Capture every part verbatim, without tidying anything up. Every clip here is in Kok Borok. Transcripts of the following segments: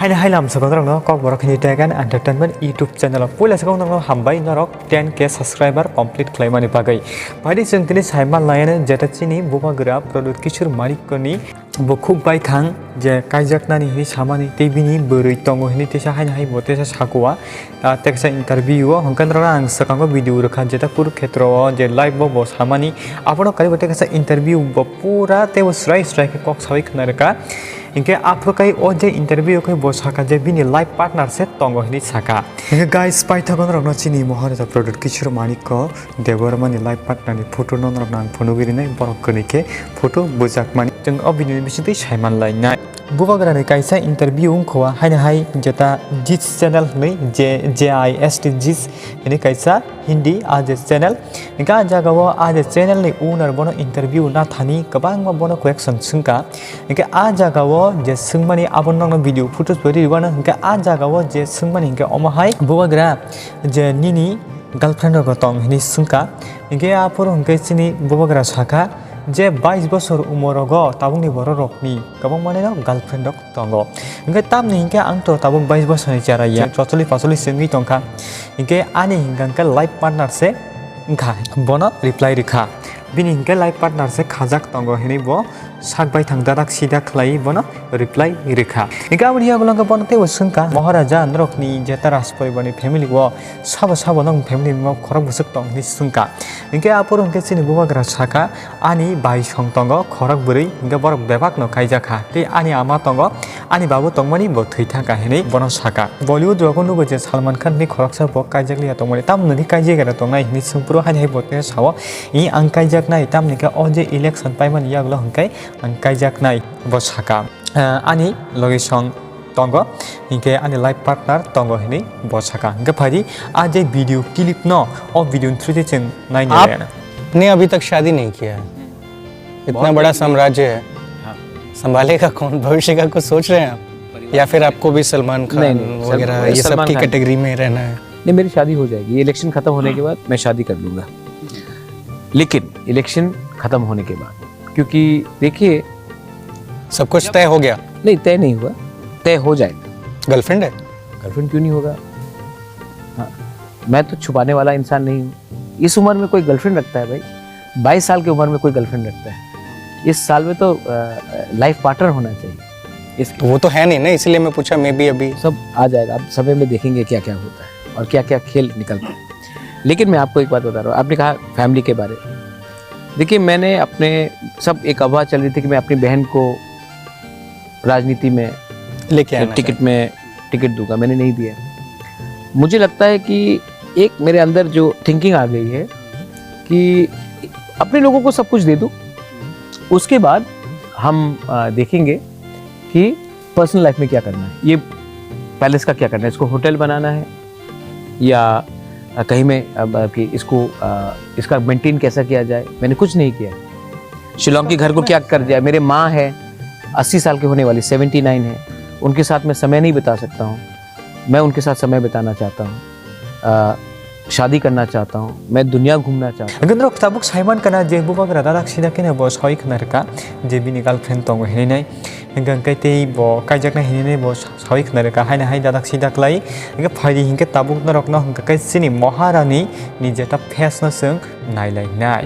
Haino hai lam sago norokno Kokborok Hindi Tech and Entertainment YouTube channel o puila sago norokno hambai norok ten K subscriber complete khlaimani bagwi. Phaidi chwng tini saiman laiyano jeta chini bubagra Pradyut Kishore Manikko ni bo khuk baithang je kaijaknani hinwi samani tei bini bwrwi tongo hinwi teisa haino hai bo teisa sakua. Ah, teksa interview o hwnkhe norok ang swkango video rwkha jeta Kurukhetro o je live bo bo samani abono karibo teksa interview bo pura teibo swrai swrai khe kok sawi khna rwkha. Hinkhe aphuru kai o je interview o khe bo sakha je bini life partner se tongo hinwi sakha. Hinkhe guys, paithago norokno chini Maharaja Pradyut Kishore Manikko Debbarma ni life partner ni photo no norokno ang phunugwi rinai, borok kwnwi khe photo bujakmani. Chwng o video ni bisingtwi saiman lainai. Bubagra ni kaisa interview wngkha o, haino hai jeta Jis channel hinwi, je J I S T Jis hinwi kaisa Hindi a je channel. Hinkhe a jaga o a je channel ni owner bono interview nathani kwbangma bono question swngkha. Hinkhe a jaga o je swngmani abo nokno video footage bo rwgwino, hinkhe a jaga o je swngmani hinkhe omo hai bubagra je nini girlfriend rok tong hinwi swngkha. Hinkhe aphuru hinkhe chini bubagra sakha je bais bosor umor rogo tabukni borok rokni kwbangma nino girlfriend rok tongo. Hinkhe tamni hinkhe ang to tabuk bais bosorni chera ya, chocholi pacholi se wngwi tongkha. Hinkhe ani hinkha hinkhe life partner se wngkha, bono reply rwkha. Bini hinkhe life partner se khajak tongo hinwi bo sak baithang dadak sidak khlai bono reply rwkha. Hinkhe aboni yagulo hinkhe bono teibo swngkha, Maharaja norokni jeta Raj poribarni family o sabo sabo nwng family o khorok bwswk tong hinwi swngkha. Hinkhe aphuru hinkhe chini bubagra sakha, ani bai song tongo khorok bwrwi, hinkhe borok bebak no kaijak kha, tei ani ama tongo, ani babu tongmani bo thwi thangkha hinwi bono sakha. Bollywood rogo nugo je Salman Khan ni khoroksa bo kaijak liya tongmani, tamoni kaijak era tongnai hinwi swngphuru haini hai bo tei sao, i ang kaijaknai, tamni khe o je election paimani yagulo hinkhe ang kaijaknai bo sakha. Ah, ani logi song tongo, hinkhe ani life partner tongo hinwi bo sakha. Hinkhe phaidi a je video clip no, o video ni through je chwng naini आप lena। ने अभी तक शादी नहीं किया है, इतना बहुत बड़ा साम्राज्य है, हाँ। संभालेगा कौन? भविष्य का कुछ सोच रहे हैं आप, या फिर आपको भी सलमान खान नहीं, नहीं, सर, वगैरह ये सब सलमान की खान। कैटेगरी में रहना है? नहीं, मेरी शादी हो जाएगी, इलेक्शन खत्म होने के बाद मैं शादी कर लूंगा, लेकिन इलेक्शन खत्म होने के बाद, क्योंकि देखिए, सब कुछ तय हो गया? नहीं, तय नहीं हुआ, तय हो जाएगा। गर्लफ्रेंड है? गर्लफ्रेंड क्यों नहीं होगा? हाँ, मैं तो छुपाने वाला इंसान नहीं हूँ। इस उम्र में कोई गर्लफ्रेंड रखता है भाई? बाईस साल की उम्र में कोई गर्लफ्रेंड रखता है? इस साल में तो, अ, लाइफ पार्टनर होना चाहिए। इस तो वो तो है नहीं ना, इसीलिए मैं पूछा, मैं भी अभी सब आ जाएगा, अब समय में देखेंगे क्या क्या होता है और क्या क्या खेल निकलता है। लेकिन मैं आपको एक बात बता रहा हूँ, आपने कहा फैमिली के बारे में। देखिए, मैंने अपने, सब एक अफवाह चल रही थी कि मैं अपनी बहन को राजनीति में लेके आना टिकट चाहते। में टिकट दूंगा, मैंने नहीं दिया। मुझे लगता है कि एक मेरे अंदर जो थिंकिंग आ गई है कि अपने लोगों को सब कुछ दे दूं, उसके बाद हम, अ, देखेंगे कि पर्सनल लाइफ में क्या करना है, ये पैलेस का क्या करना है, इसको होटल बनाना है या, अ, कहीं में, अ, ब-, कि इसको, अ, इसका मेंटेन कैसा किया जाए। मैंने कुछ नहीं किया। शिलोंग के घर को क्या कर दिया? मेरे माँ है, अस्सी साल की होने वाली, सेवेंटी नाइन है, उनके साथ मैं समय नहीं बिता सकता हूँ। मैं उनके साथ समय बिताना चाहता हूँ। अ, शादी करना चाहता हूँ, मैं दुनिया घूमना चाहता हूँ। Hingke norok tabuk saiman kana je bubagra dadak sida khe bo sawi khna rwkha je bini girlfriend tongo hinwi nai. Hingke hingke tei bo kaijaknai hinwi nai bo sawi khna rwkha haino hai dadak sida khlai. Hingke phaidi hingke tabuk norokno hingke khe chini Maharani ni jeta face no chwng nailainai.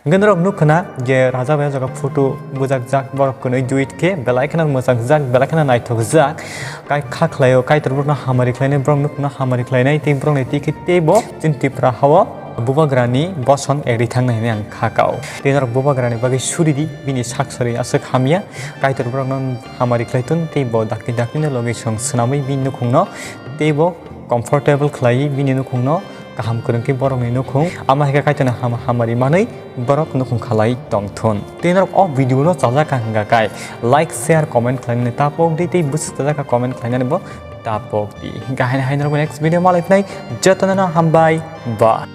Hingke norok nukha na je raja bai o jaga photo bujakjak, borok kwnwi duet khe belai kheno mwchajak, belai kheno naithokjak. Kai kha khlaio, Kaitor borokno hamari khlainai, borok nukha na hamari khlainai, tei borokni twi khe teibo chini Tripura hao bubagrani boson egri thangnai hinwi ang kha kao. Tei norok bubagrani bagwi suri di, bini sak sari aswk hamya. Kaitor borokno hamari khlai thun, tei bo dakti dakti no logi song swnamwi bini nukhungno teibo comfortable khlaiwi bini nukhungno kaham kwrwng khe borokni nukhung, ama hai khe Kaitorni ham-, hamari manwi borok nukhung khalai tong thun. Tei norok o video no chajak kha hwnkha khe like, share, comment khlainani ta pok di, tei bwswk chajak kha comment khlainani bo ta pok di. Hwnkha haino hai norok next video malai phnai, jotono no hambai, bye.